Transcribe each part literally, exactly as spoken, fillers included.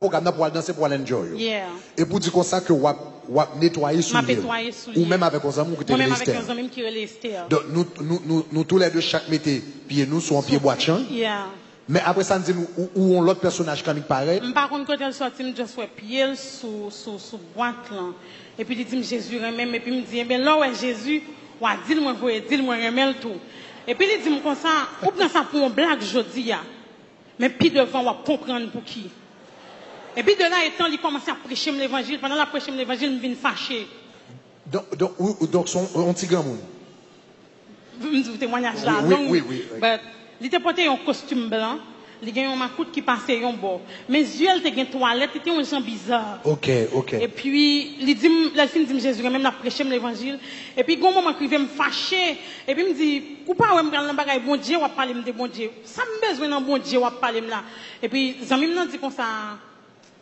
pwogram nan pou al danse, pou al enjoy. Yeah. E pou di konsa ke w ap, w ap netwaye M ap soulye w. Netwaye soulye. Ou menm avèk yon zanmi w ki te Mwen rele menm avèk Esther. Yon zanmi m ki rele Esther. Donk, nou, nou, nou, nou toulède chak mete pye nou sou yon pye bwatchan. Yeah. Men apre sa, n di nou, ou, ou yon lòt pèsonaj kannik parèy. M pa konn kote l sòti, m just wè pye l sou, sou, sou bwat lan. Epi li di m, Jezi renmen m. Epi m di, enben, lè w wè Jezi, w a di l mwen voye di l mwen renmen l tou. Epi li di m konsa, ou pran sa pou yon blag jodi a. Men pi devan, w ap konprann pouki. Epi de la etan, li kòmanse ap preche m levanjil. Pandan l ap preche m levanjil, m vin fache. Donk, donk, ou, ou, donk, se yon, yon ti granmoun. M di w temwanyaj la Wi, long, wi, wi, wi. But li te pote yon kostim blan, li gen yon makout ki pase yon bò. Men zye l te gen twalèt, li te yon jan biza. Ok, ok. Epi, li di m, lè l fin di m Jezi renmen m, l ap preche m levanjil. Epi, gon moman k rive m fache. Epi, m di, ou pa wè m pral nan bagay Bondye, w ap pale m de Bondye. Sa m bezwen nan Bondye, w ap pale m la. Epi, zanmi m nan di konsa,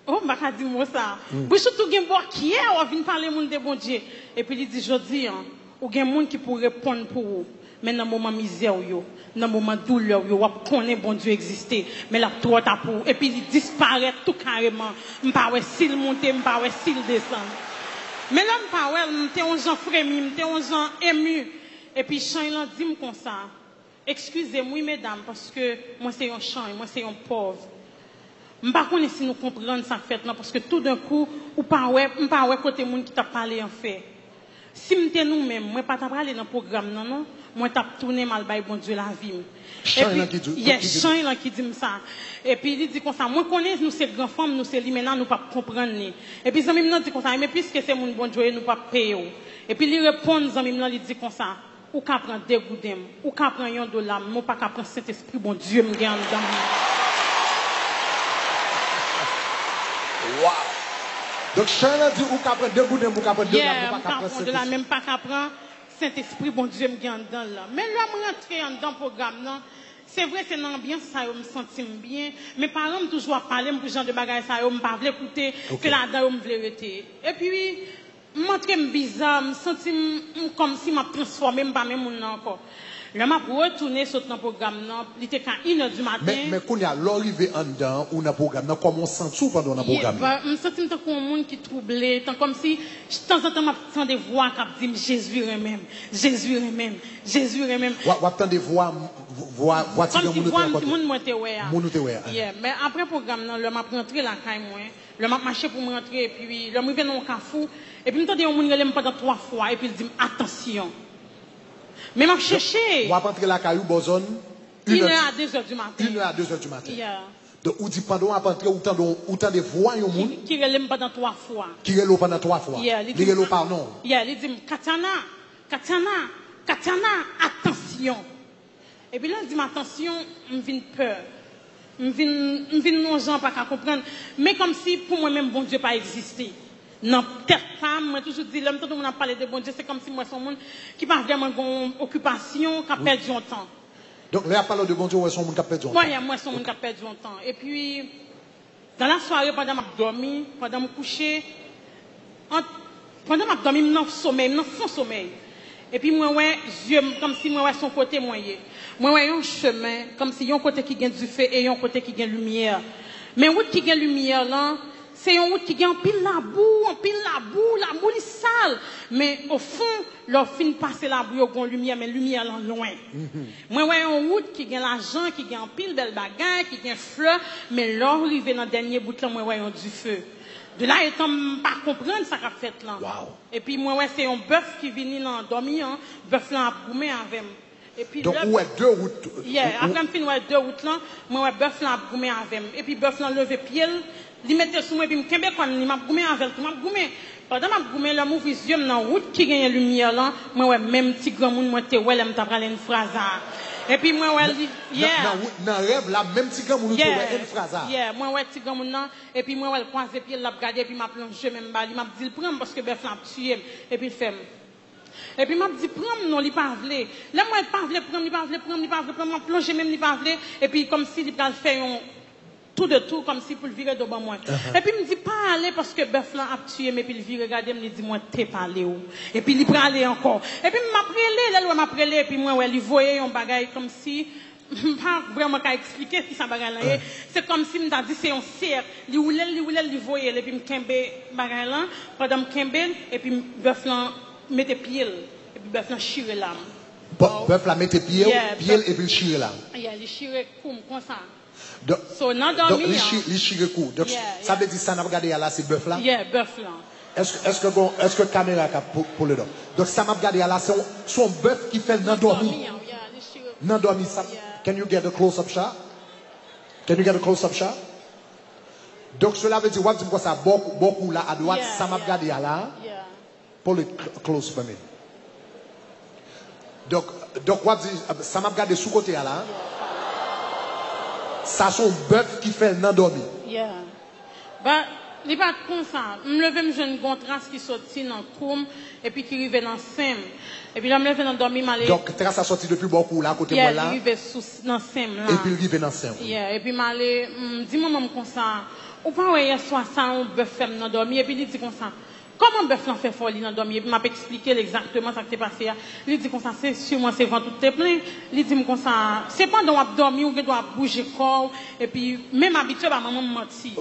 oh, m pa ka di mo sa. Bouch ou tou gen bòkyè, w ap vin pale moun de Bondye. Epi, li di, jodi a, ou gen moun ki pou reponn pou ou. Men nan moman mizè w yo, nan moman doulè w yo, w ap konnen Bondye egziste, men l ap twò ta pou ou. Epi li disparèt tou kareman. M pa wè si l monte, m pa wè si l desann. Men lè m pa wè l, m te yon jan fremi, m te yon jan emi. Epi chan lan di m konsa, eskize m wi medam, paske mwen se yon chan, mwen se yon pòv. M pa konnen si nou konprann sa k fèt lan, paske toudenkou, ou pa wè, m pa wè kote moun ki t ap pale an fè. Si m te nou menm, mwen pa t ap ale nan pwogram nan non, mwen t ap tounen m al bay Bondye lavi m. Chan lan ki di- Yes, ki di- chan lan ki di m sa. Epi li di konsa, mwen konnen nou se gran fanm, nou se limena, nou p ap konprann li. Epi zanmi m nan di konsa, men piske se moun Bondye w ye, nou p ap peye w. Epi li reponn zanmi m nan, li di konsa, ou ka pran de gouden m, ou ka pran yon dola m, men ou pa ka pran Sentespri Bondye m gen anndan m. Wow. Donk, chan lan di ou ka pran de gouden, ou ka pran dola, Yeah, ou pa m ka ka pran pran dola, Sentespri. Men m pa ka pran Sentespri Bondye m gen anndan l lan. Men lè m rantre anndan pwogram nan, se vre se nan anbyans sa yo m santi m byen, men paran m toujou ap pale m pou jan de bagay sa yo m pa vle koute, Ok. Se ladan yo m vle rete. Epi, m antre m biza, m santi m, m kòmsi m ap transfòme, m pa menm moun nan ankò. Lè m ap retounen sot nan pwogram nan, li te ka inè di maten. Men, men kounye a, lè w rive anndan an, ou nan pwogram nan, kòman w santi w pandan w nan pwogram nan? Yeah, m santi m tankou yon moun ki twouble, tan kòmsi tanzantan m ap tande vwa k ap di m, Jezi renmen m, Jezi renmen m, Jezi renmen m. W ap, w ap tande vwa, vwa, vwa ti Kòmsi granmoun ou te vwa m, rankontre? Moun mwen te wè a. Moun ou te wè a. Yeah, men apre pwogram nan, lè m ap rantre lakay mwen, lè m ap mache pou m rantre, epi lè m rive nan yon kafou, epi m tande yon moun rele m pandan twa fwa, epi l di m, atansyon. Men m ap chèche. W ap antre lakay ou bò zòn Inè a dezè di maten. Inè a dezè di maten. Yeah. Donk, ou di pandan w ap antre, ou tande, ou tande vwa yon moun Ki, ki rele m pandan twa fwa. ki rele w pandan twa fwa. Yeah, li Li di- rele w pa non. Yeah, li di m, Katiana, Katiana, Katiana, atansyon. Epi lè l di m atansyon, m vin pè. M vin, m vin nan yon jan m pa ka konprann. Men kòmsi pou mwen menm Bondye pa egziste. Nan tèt pa m, mwen toujou di, lè m tande moun ap pale de Bondye, se kòmsi m wè se yon moun ki pa vrèman gen yon okipasyon, k ap pèdi yon tan. Donk, lè y ap pale w de Bondye, w wè se yon moun k ap pèdi yon Mwen, tan. Mwen se yon moun k ap pèdi yon tan. Epi, dans la soirée, pandan m ap dòmi, pandan m kouche, ant, pandan m ap dòmi, m nan somèy, m nan fon somèy. Epi mwen wè zye m, kòmsi mwen wè se yon kote mwen ye. Mwen wè yon chemen, kòmsi yon kote ki gen dife e yon kote ki gen limyè. Men wout ki gen limyè lan, se yon wout ki gen anpil labou, anpil labou, labou li sal. Men ofon, lè w fin pase labou yo, gen yon limyè, men limyè lan lwen. Mwen wè yon wout ki gen lajan, ki gen anpil bèl bagay, ki gen flè, men lè w rive nan dènye bout lan, mwen wè yon dife. De la etan m pa konprann sa k ap fèt lan. Wow. Epi mwen wè se yon bèf ki vini nan dòmi an, bèf lan ap goumen avè m. Epi Donk, lè ou wè de wout. Yeah, ou- apre m fin wè de wout lan, mwen wè bèf lan ap goumen avè m. Epi bèf lan leve pye l, li mete l sou mwen, epi m kenbe kòn li, m ap goumen avè l tou, m ap goumen. Pandan m ap goumen, lè m ouvri zye m nan wout ki genyen limyè lan, mwen wè menm ti granmoun mwen te wè lè m t ap pral Enfraza a. Epi mwen wè li, Nan, yeah. nan, wout- nan rèv la, menm ti granmoun ou te wè Yeah. Enfraza. Yeah, mwen wè ti granmoun nan, epi mwen wè l kwaze pye l, l ap gade, epi m ap lonje men m ba li, m ap di l pran m paske bèf lan ap tiye m, epi l fè m. Epi m ap di pran m non, li pa vle. Lè m wè l pa vle pran m, li pa vle pran m, li pa vle pran m, m ap lonje men m, li pa vle, epi kòmsi li pral fè yon tou de tou, kòmsi pou l vire do ban mwen. Epi m di pa ale paske bèf lan ap tiye m, epi l vire gade m, li di mwen te pale w. Epi li prale ankò. Epi m ap rele, lè l wè m ap rele, epi mwen wè li voye yon bagay kòmsi M pa vrèman ka eksplike kisa bagay lan ye. Se kòmsi m ta di se yon sèk. Li woule l, li woule l, li voye l. Epi m kenbe bagay lan. Pandan m kenbe l, epi bèf lan mete pye l. Epi bèf lan chire lam. Bèf la mete pye l, epi l chire lam. Yeah, li chire kou m konsa. Donk, so, nan dòmi an. Li chire kou. Donk, sa vle di sa n ap gade a la, se bèf la? Yeah, bèf lan. Èske, èske, bon, èske kamera ka pole donk? Donk, sa m ap gade a la, se yon, se yon bèf ki fè l nan dòmi. Nan dòmi, sa. Can you get a close up shot? Can you get a close up shot? Donk, sela vle di, w ap di m konsa, bò kou la, adwat, sa m ap gade a la. Pull it close for me. Donk, donk w ap di, sa m ap gade sou kote a la, sa se yon bèf ki fè l nan dòmi. Yeah. But, li pa t konsa. M leve m jwenn gon tras ki soti nan kou m, epi ki rive nan sen m. Epi lè m leve nan dòmi, m ale. Donk, tras la soti depi bò kou la, kote m wè la. Yeah, li rive sou, nan sen m la. Epi l rive nan sen w. Yeah, epi m ale, m di manman m konsa, ou pa wè yèswa sa yon bèf fè m nan dòmi, epi li di konsa, kòman bèf lan fè fè w li nan dòmi? Epi m ap eksplike l egzakteman sa k te pase a. Li di konsa, se siman se vant ou te plen. Li di m konsa, se pandan w ap dòmi, ou gen dwa ap bouje kò w. Epi, men m abitye ba manman m manti.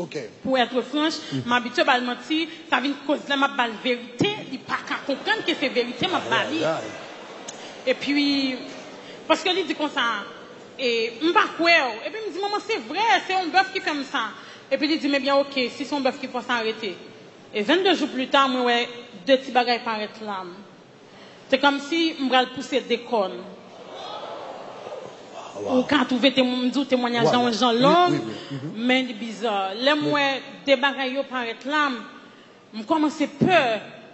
Pou être franche, m abitye ba l manti. Sa vin koz lè m ap ba l verite, li pa ka konprann ke se verite m ap ba li. Epi, paske li di konsa, e, m pa kwè w. Epi m di, manman, se vre, se yon bèf ki fè m sa. Epi li di m, ebyen, oke, si se yon bèf ki fè w sa, rete. E vennde jou pli ta, mwen wè de ti bagay parèt la. Se kòmsi m pral pouse de kòn. Ou ka twouve, m di w, temwayaj la yon jan long, men li biza. Lè m wè de bagay yo parèt la, m kòmanse pè.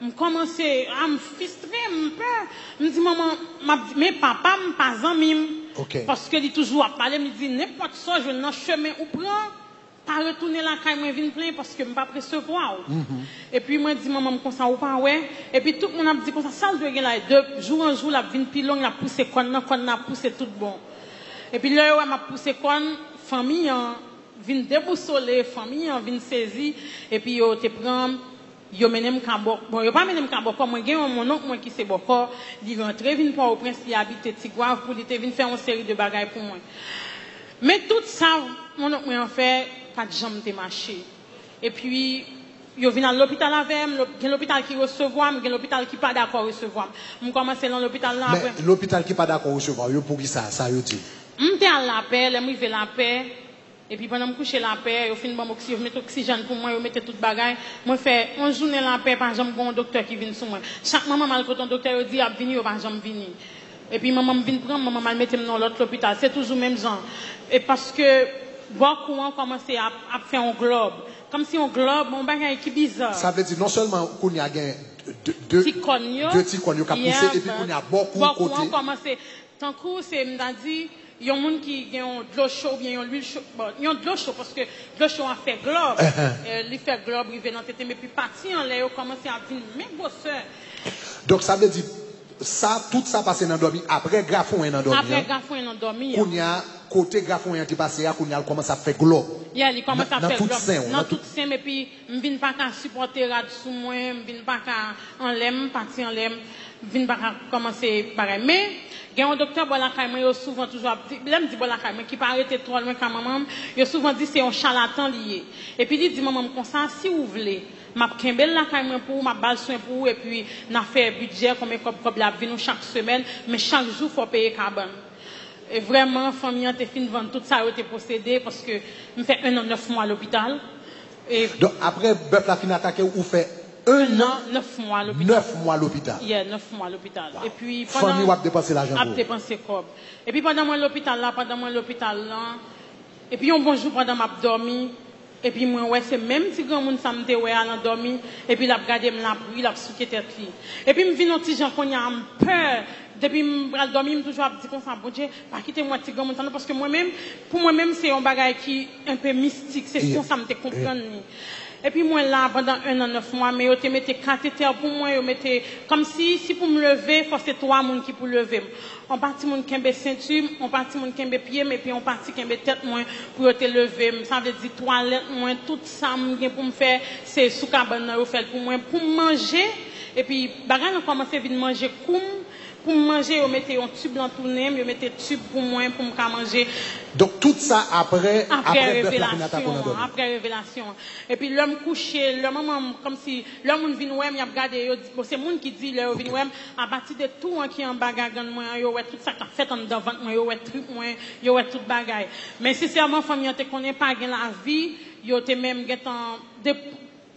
M kòmanse, a, m fistre, m pè. M di, manman, m ap di, men papa m pa zanmi m. Paske li toujou ap pale m, li di, nenpòt sa w jwenn nan chemen ou pran, pa retounen lakay mwen vin plenyen paske m p ap resevwa w. Epi mwen di manman m konsa, ou pa wè? Epi tout moun ap di konsa, sa l dwe gen la? E de jou an jou, l ap vin pi long, l ap pouse kòn nan, kòn nan ap pouse tout bon. Epi lè yo wè m ap pouse kòn, fanmi an vin debousole, fanmi an vin sezi, epi yo te pran m, yo mennen m ka bò, bon, yo pa mennen m ka bòkò, mwen gen yon monnonk mwen ki se bòkò, li rantre vin Pòtoprens, li abite Tigwav, pou li te vin fè yon seri de bagay pou mwen. Men tout sa monnonk mwen an fè, pa t janm te mache. Epi, yo vin al lopital avè m, gen lopital ki resevwa m, gen lopital ki pa dakò resevwa m. M kòmanse nan lopital lan apre. Men lopital ki pa dakò resevwa w yo, poukisa? Sa yo di? M te al Lapè, lè m rive Lapè, epi pandan m kouche Lapè, yo fin ban m oksi, yo met oksijèn pou mwen, yo mete tout bagay. Mwen fè yon jounen Lapè, pa janm gen yon doktè ki vin sou mwen. Chak manman m al kote yon doktè, yo di y ap vini, yo pa janm vini. Epi manman m vin pran m, manman m al mete m nan yon lòt lopital. Se toujou menm jan. E paske bò kou an kòmanse ap, ap fè yon glòb. Kòmsi yon glòb, yon bagay ki biza. Sa vle di non sèlman kounye a gen de, de, ti kòn yo, de ti kòn yo k ap pouse, epi kounye a bò kou kote. Bò kou an kòmanse, tankou se, m ta di, yon moun ki gen yon dlo cho oubyen yon lwil cho, bon, yon dlo cho, paske dlo cho a fè glòb, li fè glòb rive nan tete m, epi pati anlè yo kòmanse ap vin men gwosè. Donk, sa vle di, sa, tout sa pase nan dòmi, apre grafouyen nan dòmi an. Apre grafouyen nan dòmi an. Kounye a, kote grafouyen an te pase a, kounye a, l kòmanse ap fè glòb. Yeah, li kòmanse ap fè glòb. Nan tout sen m, epi m vin pa ka sipòte rad sou mwen, m vin pa ka anlè m, pati anlè m, m vin pa ka kòmanse bagay. Men, gen yon doktè bò lakay mwen, yo souvan toujou ap di, lè m di bò lakay mwen, ki pa rete twò lwen ka manman m, yo souvan di se yon chalatan li ye. Epi li di manman m konsa, si w vle, m ap kenbe l lakay mwen pou ou, m ap ba l swen pou ou, epi n a fè bidjè, konbyen kòb kòb la ap vin ou chak semèn, men chak jou fò w peye kabann. E vrèman, fanmi an te fin vann tout sa yo te posede, paske m fè en an nèf mwa lopital. E Donk, apre bèf la fin atake w, ou fè en an nèf mwa lopital. Nèf mwa lopital. Yeah, nèf mwa lopital. Epi pandan. Fanmi w ap depanse lajan pou ou. Ap depanse kòb. Epi pandan mwen lopital la, pandan mwen lopital lan, epi yon bon jou pandan m ap dòmi, epi mwen wè se menm ti granmoun sa m te wè a nan dòmi, epi l ap gade m, l ap ri, l ap souke tèt li. Epi m vin yon ti jan kounye a, m pè. Depi m pral dòmi, m toujou ap di konsa, Bondye, pa kite m wè ti granmoun sa non, paske mwen menm, pou mwen menm, se yon bagay ki enpe mistik, se konsa m te konprann li. Epi mwen la pandan en an nèf mwa, men yo te mete katetè pou mwen, yo mete, kòmsi si pou m leve, fò se twa moun ki pou leve m. Yon pati moun kenbe senti m, yon pati moun kenbe pye m, epi yon pati kenbe tèt mwen pou yo te leve m. Sa vle di twalèt mwen, tout sa m gen pou m fè, se sou kabann nan yo fè l pou mwen. Pou m manje, epi bagay lan kòmanse vin manje kou m, Pou m manje, yo mete yon tib nan tou nen m, yo mete tib pou mwen, pou m ka manje. Donk, tout sa apre, apre bèf la fin atake w nan dòmi. Apre revelasyon an. Epi lè m kouche, lè manman m, kòmsi, lè moun vin wè m, y ap gade, yo di, bon, se moun ki di, lè yo vin wè m, apati de tou an ki anba gagann mwen an, yo wè tout sa k ap fèt anndan vant mwen, yo wè trip mwen, yo wè tout bagay. Men sensèman, fanmi an te konnen pa gen lavi, yo te menm gentan de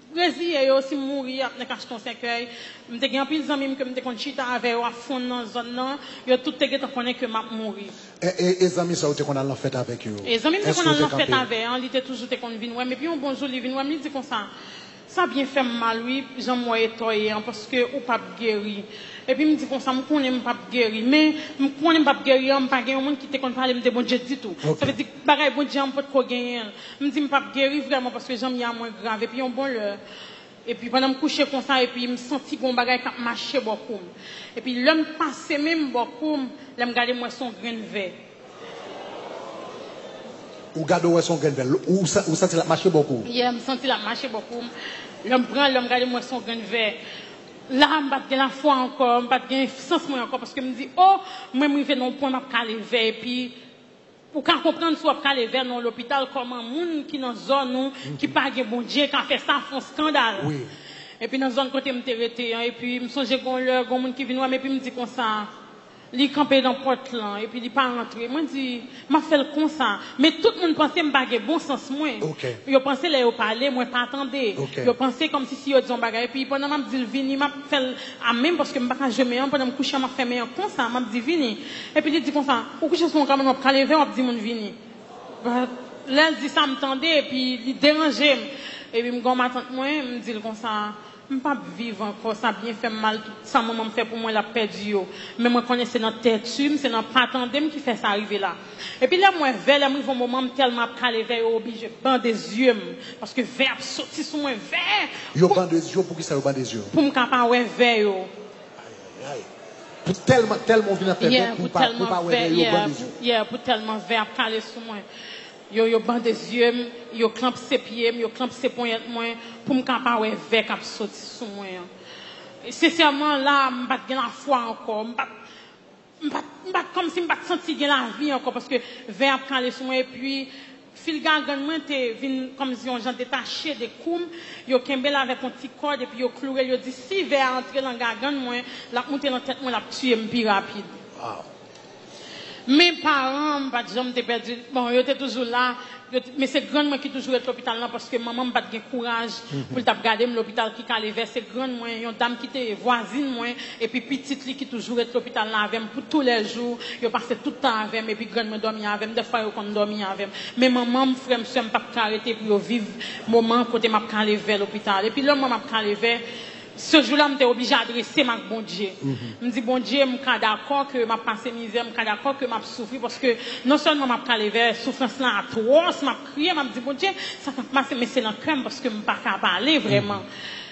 reziye yo, si m mouri, y ap nèk achte yon sèkèy. M te gen anpil zanmi m ke m te konn chita avè yo, ap fonn nan zòn nan. Yo tout te gentan konnen ke m ap mouri. E, e, e zanmi sa ou te konn al nan fèt avèk yo? E zanmi m te konn al nan fèt avè an, li te toujou te konn vin wè m. Epi yon bon jou, li vin wè m, li di konsa, sa byen fè m mal, wi, jan m wè eta w ye an, paske ou p ap geri. Epi m di konsa, m konnen m p ap geri. Men, m konnen m p ap geri an, m pa gen yon moun ki te konn pale m de Bondye ditou. Sa vle di, bagay Bondye an, m potko genyen l. M di m p ap geri vrèman paske jan m ye a mwen grav. Epi yon bon lè, epi pandan m kouche konsa, epi m santi gon bagay k ap mache bò kou m. Epi lè m pase men m bò kou m, lè m gade m wè se yon grenn vè. Ou gade w wè se yon grenn vè. Ou, sa- ou santi l ap mache bò kou w. Yeah, m santi l ap mache bò kou m. Lè m pran l, lè m gade m wè se yon grenn vè. La, m pa t gen lafwa ankò, m pa t gen sans mwen ankò, paske m di, o, mwen m rive nan yon pwen m ap kale vè, epi ou ka konprann si w ap kale vè nan yon lopital, kòman moun ki nan zòn ou, ki pa gen Bondye, ka fè sa, fè yon eskandal. Epi nan zòn kote m te rete an, epi m sonje gon lè, gon moun ki vin wè m, epi m di konsa, li kanpe nan pòt lan, epi li pa rantre. Mwen di, m ap fè l konsa. Men tout moun panse m pa gen bon sans mwen. Yo panse lè yo pale, mwen pa tande. Yo panse kòmsi si yo di yon bagay. Epi pandan m ap di l vini, m ap fè l a men m, paske m pa ka jwe men an, pandan m kouche an, m ap fè men an konsa, m ap di vini. Epi li di konsa, ou kouche sou yon kabann, w ap kale vè, w ap di moun vini. But, lè l di sa, m tande, epi li deranje m. Epi m gen yon matant mwen, m di l konsa, m p ap viv ankò, sa byen fè m mal, tout sa manman m fè pou mwen, l ap pèdi yo. Men mwen konnen se nan tèti m, se nan pa tande m ki fè sa rive la. Epi lè m wè vè, lè m rive yon moman, m tèlman ap kale vè, yo oblije bande zye m. Paske vè ap soti sou mwen, vè! Yo bande zye w, poukisa yo bande zye w? Pou m ka pa wè vè yo. Pou tèlman, tèlman w vin ap fè vè, pou w pa, pou w pa wè vè, yo bande zye w. Yeah, pou tèlman vè ap kale sou mwen. Yo, yo bande zye m, yo klanpse pye m, yo klanpse ponyèt mwen, pou m ka pa wè vè k ap soti sou mwen an. Sensèman, la, m pa t gen lafwa ankò. M pa t, m pa t, m pa t, kòmsi m pa t santi gen lavi ankò, paske vè ap kale sou mwen, epi fil gagann mwen te vin kòmsi yon jan detache de kou m, yo kenbe l avèk yon ti kòd, epi yo kloure l, yo di, si vè a antre nan gagann mwen, l ap moute nan tèt mwen, l ap tiye m pi rapid. Men paran m pa t janm te pèdi, bon, yo te toujou la, yo te- men se grann mwen ki toujou ret lopital lan, paske manman m pa t gen kouraj pou l t ap gade m lopital ki kale vè. Se grann mwen, yon dam ki te vwazin mwen, epi pitit li ki toujou ret lopital lan avè m pou toulèjou. Yo pase tout tan avè m, epi grann mwen dòmi avè m. Dèfwa yo konn dòmi avè m. Men manman m, frè m, sè m p ap ka rete pou yo viv moman kote m ap kale vè lopital. Epi lè m wè m ap kale vè, se jou la m te oblije adrese m ak Bondye. M di, Bondye, m ka dakò ke m ap pase mizè, m ka dakò ke m ap soufri, paske non sèlman m ap kale vè, soufrans lan atwòs, m ap kriye, m ap di, Bondye, sa k ap pase, men se nan kè m, paske m pa ka pale vrèman.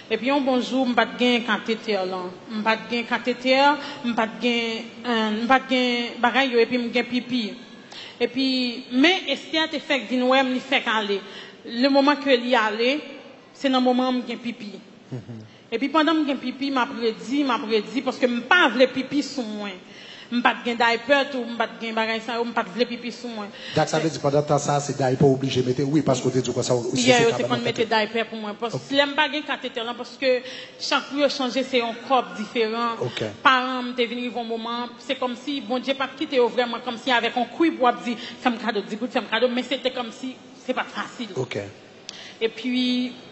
Epi yon bon jou, m pa t gen katetè lan. M pa t gen katetè, m pa t gen, eh, m pa t gen bagay yo, epi m gen pipi. Epi, men Esther te fèk vin wè m, li fèk ale. Le moman ke li ale, se nan moman an m gen pipi. Epi pandan m gen pipi, m ap redi, m ap redi, paske m pa vle pipi sou mwen. M pa t gen daypè tou, m pa t gen bagay sa yo, m pa t vle pipi sou mwen. Dak sa vle di pandan tan sa a se daypè w oblije mete? Wi, paske w te di w konsa ou se se kabann nan tete. Yo, yo te konn mete daypè pou mwen. Paske lè m pa gen katetè lan, paske chak jou yo chanje, se yon kòb diferan. Paran m te vin rive yon moman, se kòmsi Bondye pa t kite yo vrèman kòmsi avèk yon kwi pou w ap di, fè m kado di goud, fè m kado, men se te kòmsi se pa t fasil. Epi,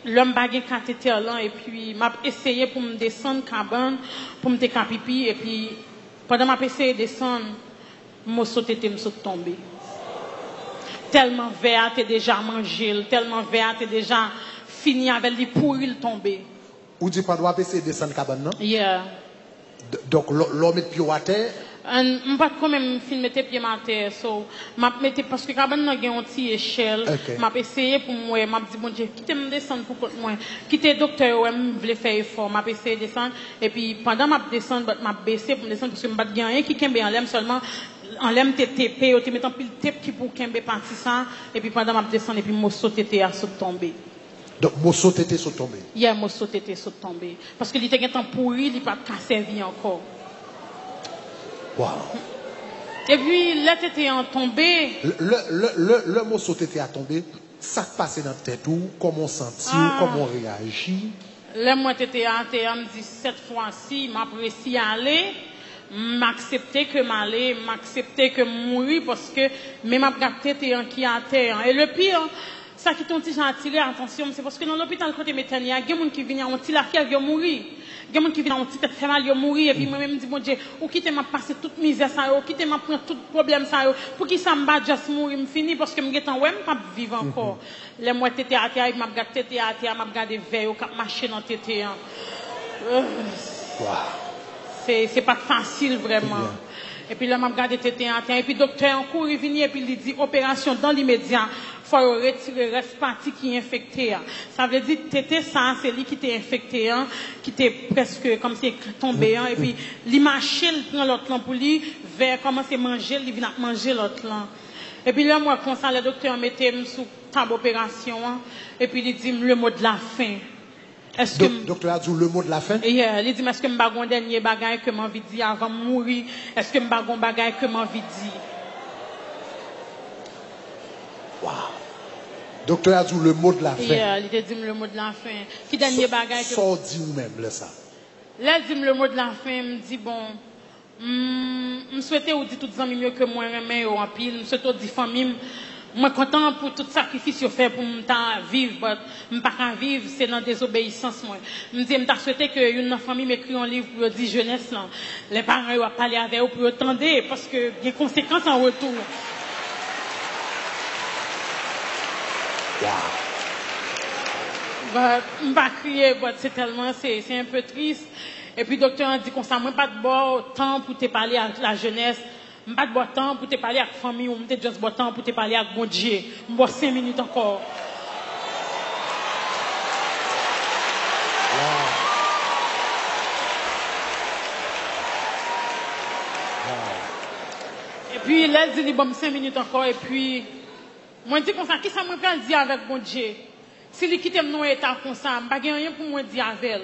lè m pa gen katetè lan, epi m ap eseye pou m desann kabann, pou m te ka pipi, epi pandan m ap eseye desann, moso tete m sot tonbe. Tèlman vè a te deja manje l, tèlman vè a te deja fini avè l, li pouri l tonbe. Ou di pandan w ap eseye desann kabann nan? Yeah. D- Donk, lè lè w met pye w atè, An, m pa t ko menm fin mete pye m atè, so, m ap mete, paske kabann nan gen yon ti echèl, m ap eseye pou m wè, m ap di, Bondye, kite m desann pou kont mwen, kite doktè yo wè m vle fè efò, m ap eseye desann, epi pandan m ap desann, but m ap bese pou m desann, paske m pa t gen anyen ki kenbe anlè m, sèlman anlè m te tepe, yo te met anpil tep ki pou kenbe pati sa, epi pandan m ap desann, epi moso tete a sot tonbe. Donk, moso tete sot tonbe. Yeah, moso tete sot tonbe. Paske li te gentan pouri, li pa t ka sèvi ankò. Waw. Epi, lè tete an tonbe, Lè, lè, lè, lè, lè moso tete a tonbe, sa k pase nan tèt ou? Kòman w santi w? Ah. Kòman w reyaji? Lè m wè tete a atè a, m di, "Sèt fwa si, m ap resi ale, m aksepte ke m ale, m aksepte ke m mouri, paske men m ap gad tete an ki atè an." E le pire, sa ki te yon ti jan atire atansyon m, se paske nan lopital kote m etène a, gen moun ki vini a yon ti lafyèv, yo mouri. Gen moun ki vini a yon ti tèt fè mal, yo mouri. Epi mwen menm, m di, "Bondye, ou kite m ap pase tout mizè sa yo, ou kite m ap pran tout pwoblèm sa yo. Poukisa m pa just mouri, m fini, paske m gentan wè m p ap viv ankò." Lè m wè tete atè a, epi m ap gad tete atè a, m ap gade vè yo k ap mache nan tete an. Waw. Se, se pa t fasil vrèman. Epi lè m ap gade tete atè a, epi doktè an kouri vini, epi li di, "Operasyon dans l'immédiat." Fò yo retire rès pati ki enfekte a. Sa vle di, tete sa a, se li ki te enfekte an, ki te prèske kòmsi tonbe an, epi li mache, l pran lòt lan pou li, vè kòmanse manje l, li vin ap manje lòt lan. Epi lè m wè konsa, lè doktè an mete m sou tab operasyon an, epi li di m le mot de la fin. Èske Dok-, m doktè a di w le mot de la fin? Yeah, li di m, "Èske m pa gon dènye bagay ke m anvi di avan m mouri? Èske m pa gon bagay ke m anvi di?" Waw. Doktè a di w le mot de la fin. Yeah, li te di m le mot de la fin. Ki dènye bagay ke Sa w di ou menm lè sa? Lè l di m le mot de la fin, m di, "Bon, m, m swete ou di tout zanmi m yo ke mwen renmen yo anpil. M swete ou di fanmi m, mwen kontan pou tout sakrifis yo fè pou m ta viv, but m pa ka viv, se nan dezobeyisans mwen." M di, "M ta swete ke youn nan fanmi m ekri yon liv pou yo di jenès lan, lè paran yo ap pale avè yo, pou yo tande, paske gen konsekans an retou." But m pa kriye, but se tèlman, se, se enpe tris. Epi doktè an di konsa, "Mwen pa t ba w tan pou te pale ak lajenès, m pa t ba w tan pou te pale ak fanmi w, m te just ba w tan pou te pale ak Bondye. M ba w senk minit ankò." Epi lè l di li ban m senk minit ankò, epi mwen di konsa, "Kisa mwen pral di avèk Bondye?" Si li kite m nan yon eta konsa, m pa gen anyen pou mwen di avè l.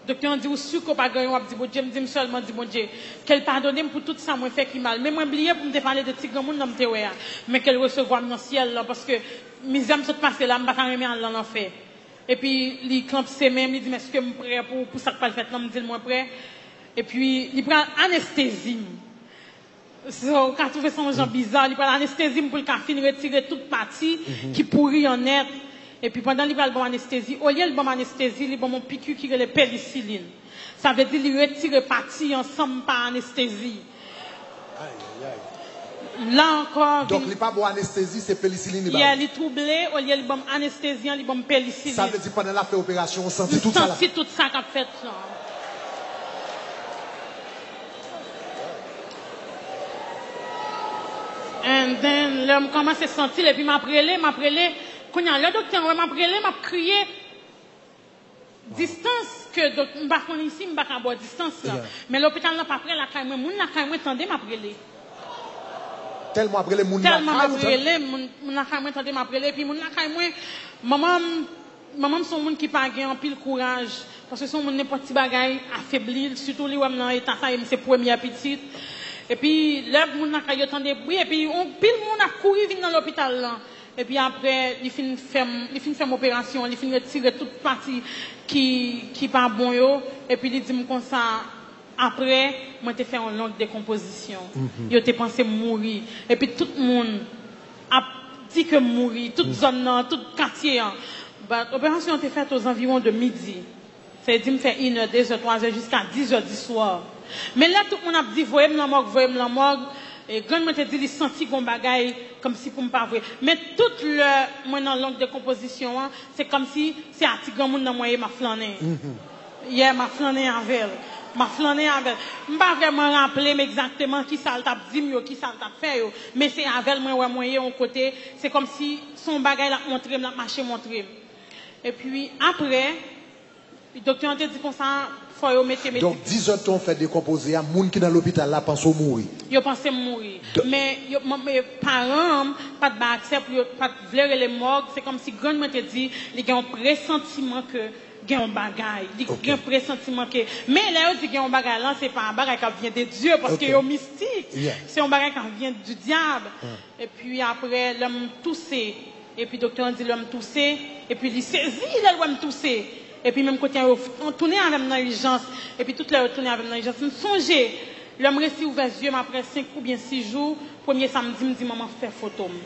Doktè an di, "Ou si ke w pa gen anyen w ap di Bondye?" M di, "M sèlman di Bondye ke l padone m pou tout sa mwen fè ki mal. Men mwen bliye pou m te pale de ti granmoun nan m te wè a. Men ke l resevwa m nan syèl lan, paske mizè m sot pase la, m pa ta renmen al nan lanfè." Epi li kanpe men m, li di m, "Èske m prè pou, pou sa k pral fèt lan?" M di l, "Mwen prè." Epi li pral anestezi m. So, ou ka twouve sa yon jan biza, li pral anestezi m pou l ka fin retire tout pati ki pouri an nèt. Epi pandan li pral ban m anestezi, olye l ban m anestezi, li ban m yon piki ki rele penisilin. Sa vle di li retire pati an san m pa anestezi. Ay, ay, ay. La ankò, Donk, vin li pa ba w anestezi, se penisilin li ba w? Yeah, li twouble, olye li ban m anestezi an, li ban m penisilin. Sa vle di pandan l ap fè operasyon, ou santi tout sa la? M santi tout sa k ap fèt lan. And then, lè m kòmanse santi l, epi m ap rele, m ap rele. Kounye a, lè doktè an wè m ap rele, m ap kriye. Distans ke dok-, m pa konn isi, m pa ka ba w distans lan. Yeah. Men lopital lan pa prè lakay mwen. Moun lakay mwen tande m ap rele. Tèlman w ap rele moun lakay ou tande? Tèlman m ap rele, moun, moun lakay mwen tande m ap rele. Epi moun lakay mwen, manman m, manman m se yon moun ki pa gen anpil kouraj. Paske se yon moun, nenpòt ti bagay afebli l. Sitou li wè m nan eta sa, e m se premyè pitit. Epi lè moun lakay yo tande bri, epi yon pil moun ap kouri vin nan lopital lan. Epi apre, li fin fè m, li fin fè m operasyon, li fin retire tout pati ki, ki pa bon yo. Epi li di m konsa, apre, mwen te fè yon long dekonpozisyon. Yo te panse m mouri. Epi tout moun ap di ke m mouri, tout zòn nan, tout katye an. But operasyon an te fèt ozanviwon de midi. Sa vle di m fè inè, dezè, twazè, jiska dizè di swa. Men lè tout moun ap di, "Voye m nan mòg, voye m nan mòg," e, grann mwen te di li santi gon bagay kòmsi pou m pa voye. Men tout lè mwen nan long dekonpozisyon an, se kòmsi se a ti granmoun nan mwen ye, m ap flannen. Yeah, m ap flannen avè l. M ap flannen avè l. M pa vrèman raple m egzakteman kisa l t ap di m yo, kisa l t ap fè yo. Men se avè l mwen wè mwen ye yon kote. Se kòmsi se yon bagay l ap montre m, l ap mache montre m. Epi apre, Doktè an te di konsa, fò yo mete, mete. Donk, dizòd ke w fè dekonpoze a, moun ki nan lopital la panse w mouri. Yo panse m mouri. Men, yo, m, men paran m pa t bay aksè pou yo, pa t vle rele mòg. Se kòmsi grann mwen te di, li gen yon presantiman ke gen yon bagay. Li gen presantiman ke, men lè yo di gen yon bagay la, se pa yon bagay k ap vyen de Dye, paske yo mistik. Se yon bagay k ap vyen di dyab. Epi apre, lè m touse, epi doktè an di lè m touse, epi li sezi lè l wè m touse. Epi menm kote an, yo f-, tounen avè m nan ijans. Epi tout lè yo tounen avè m nan ijans, m sonje, lè m resi ouvè zye m apre senk oubyen sis jou, premye sa m di, m di manman fè foto m.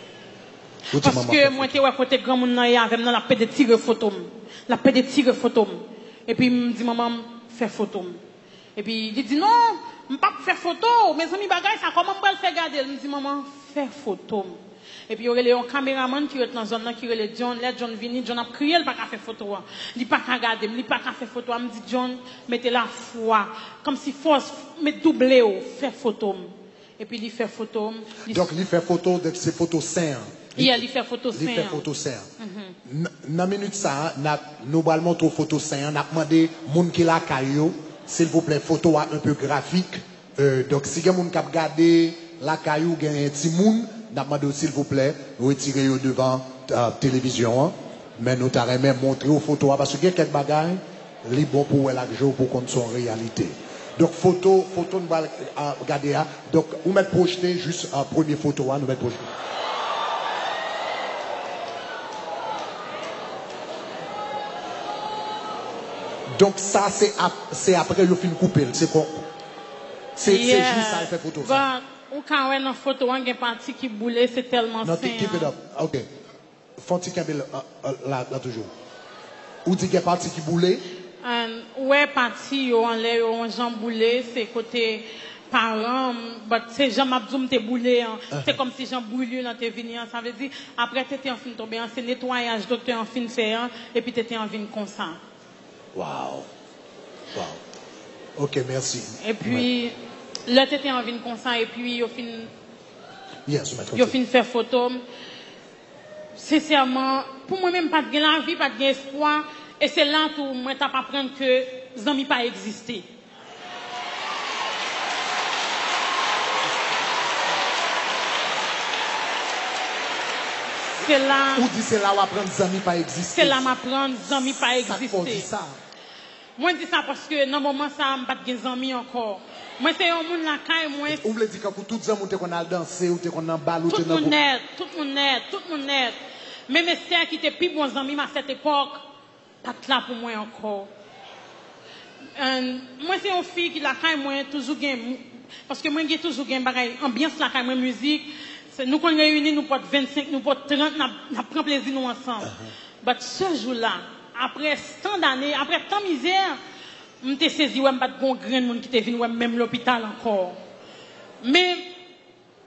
Paske mwen te wè kote granmoun nan ye avè m nan, l ap pede tire foto m. L ap pede tire foto m. Epi m di manman m fè foto m. Epi li di, "Non, m p ap fè foto w. Mezanmi, bagay sa, kòman m pral fè gade l?" M di, "Manman, fè foto m." Epi yo rele yon kameramann ki ret nan zòn nan, ki rele John. Lè John vini, John ap kriye, l pa ka fè foto an. Li pa ka gade m, li pa ka fè foto a. M di, "John, mete lafwa, kòmsi fòs, met double w, fè foto m." Epi li fè foto m. Donk, li fè foto, donk se foto sen an. Yeah, li fè foto sen an. Li fè foto sen an. Nan, nan minit sa a, n ap, nou pral montre w foto sen an. N ap mande moun ki lakay yo, silvouplè, foto a un peu graphique. Euh, donk, si gen moun k ap gade lakay ou, gen timoun, n ap mande w, silvouplè, retire yo devan, euh, televizyon an. Men nou ta renmen montre w foto a, paske gen kèk bagay, li bon pou w wè l ak je w pou w konn se yon reyalite. Donk, foto, foto nou pral, euh, gade a. Donk, ou mèt pwojte jis, euh, premye foto a, nou mèt pwojte. Donk, sa, se ap-, se apre yo fin koupe l. Se kon, se, se jou sa yo fè foto sa. Bon, ou ka wè nan foto an, gen pati ki boule, se tèlman sen an. Non, keep it up. Ok. Fon ti kenbe l, a, a, la, la toujou. Ou di gen pati ki boule? Ou wè pati yo anlè yo yon jan boule, se kote paran m, but se jan m ap di w m te boule an. Se kòmsi jan brilure lan te vini an. Sa vle di, apre tete an fin tonbe an, se netwayaj doktè an fin fè an, epi tete an vin konsa. Wow. Wow. Ok, mèsi. Epi, lè tete an vin konsa, epi yo fin, yo fin fè foto m. Sensèman, pou mwen menm, pa t gen lavi, pa t gen espwa, e se la tou mwen t ap aprann ke zanmi pa egziste. Se la. Ou di se la w aprann zanmi pa egziste. Se la m aprann zanmi pa egziste. Sa k fè w di sa? Mwen di sa paske nan moman sa a, m pa t gen zanmi ankò. Mwen se yon moun lakay mwen. Ou vle di kankou tout zanmi w te konn al danse, ou te konn nan bal, ou te nan gwoup? Tout moun nèt, tout moun nèt, tout moun nèt. Menm Esther ki te pi bon zanmi m a sèt epòk, pa t la pou mwen ankò. And mwen se yon fi ki lakay mwen toujou gen, paske mwen gen toujou gen bagay, anbyans lakay mwen, mizik. Se, nou konn reyini, nou pot vennsenk, nou pot trant, n ap, n ap pran plezi nou ansanm. But se jou la, apre tan dane, apre tan mizè, m te sezi wè m pa t gen yon grenn moun ki te vin wè m menm lopital ankò. Men,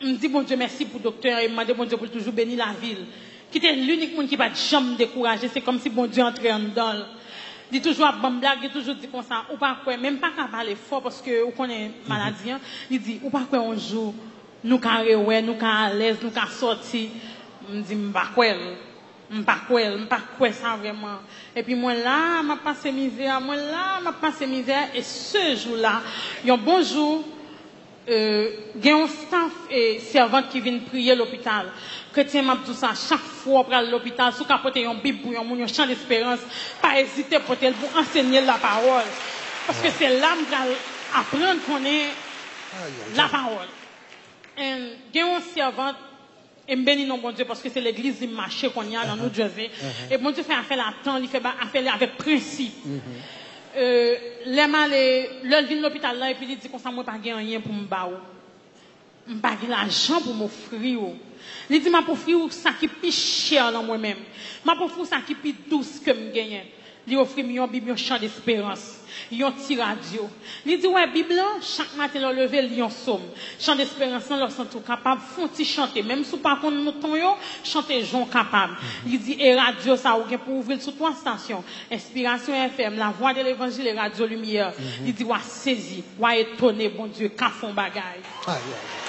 m di Bondye mèsi pou doktè an e m mande Bondye pou l toujou beni lavi l. Ki te linik moun ki pa t janm dekouraje, se kòmsi Bondye antre anndan l. Li toujou ap ban m blag, li toujou di konsa, "Ou pa kwè?" Men m pa ka pale fò paske ou konnen maladi an. Li di, "Ou pa kwè yon jou nou ka rewè, nou ka alèz, nou ka sòti?" M di, "M pa kwè l. M pa kwè l. M pa kwè sa vrèman." Epi mwen la, m ap pase mizè, mwen la, m ap pase mizè. E se jou la, yon bon jou, euh, gen yon staff e sèvant ki vin priye lopital. Kretyen, m ap di w sa, chak fwa w pral lopital, si w ka pote yon bib pou yon moun, yon chan desperans, pa ezite pote l pou ansenye l lapawòl. Paske se la m pral aprann konnen lapawòl. And gen yon sèvant, e m beni non Bondye paske se legliz li m mache kounye a nan New Jersey. E Bondye fè afè l a tan, li fè ba-, afè li avèk prensip. Euh, lè m ale, lè l vin lopital la, epi li di konsa, "Mwen pa gen anyen pou m ba ou. M pa gen lajan pou m ofri w." Li di, "M ap ofri w sa ki pi chè nan mwen menm. M ap ofri w sa ki pi dous ke m genyen." Li ofri m yon bib, yon chan desperans, yon ti radyo. Li di, "Wè bib lan, chak maten lè w leve, li yon sòm. Chan desperans lan, lè w santi w kapab, fè yon ti chante. Menm si w pa konn ton yo, chante jan w kapab." Li di, "E radyo sa, ou gen pou ouvri l sou twa estasyon, Inspiration F M, La Voix de l'Évangile e Radyo Limyè." Li di, "W a sezi, w a etone, Bondye ka fè yon bagay." Ay, ay.